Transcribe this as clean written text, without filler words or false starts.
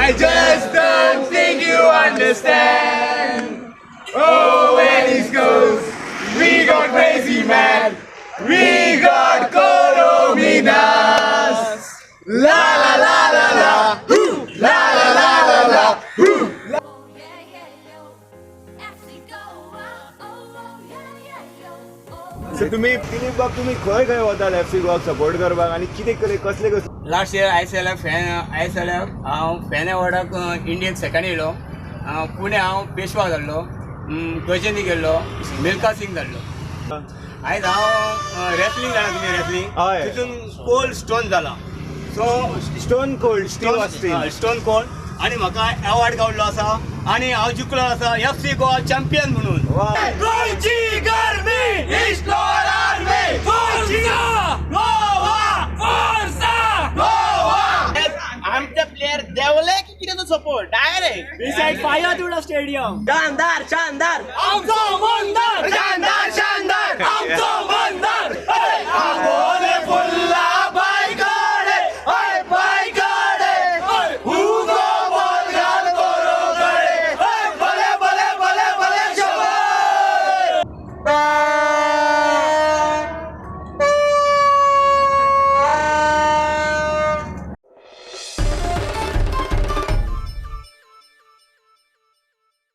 I just don't think you understand. Oh, when it goes, we got crazy man. We got Corominas. La la la la la. Hoo. La la la la la. Hoo. Oh yeah yeah yo, FC Goa. Oh oh yeah yeah yo. Oh. So तुम्ही दिलीप बाब, तुम्ही खंय खंय वतात F C गोवाक support करपाक आनी कितें कसले कसले कसले? लास्ट इयर आय एस एलाक हांव फॅन एवॉर्डाक इंडियेक सेकंड येयलो. पुणे हांव पेशवा जाल्लो, गजनी गेल्लो, मिल्खा सिंग जाल्लो. आयज हांव रेसलिंग जाणा तुमी रेसलिंग? हय. तितून कोल्ड स्टोन जाला, so stone cold Steve Austin. Stone cold आनी म्हाका एवॉर्ड गावल्लो आसा आनी हांव जिखलो आसा एफ सी गोवा चॅम्पियन म्हणून. वा. गोंयची गर्मी इस्टोर आर्मी, गोवा, फोर्सा गोवा. आमचे प्लेयर देवले की कितें तो support direct. Fire to the stadium. शानदार शानदार. आमचो मंदर शानदार शानदार. आमचो मंदर. आमचो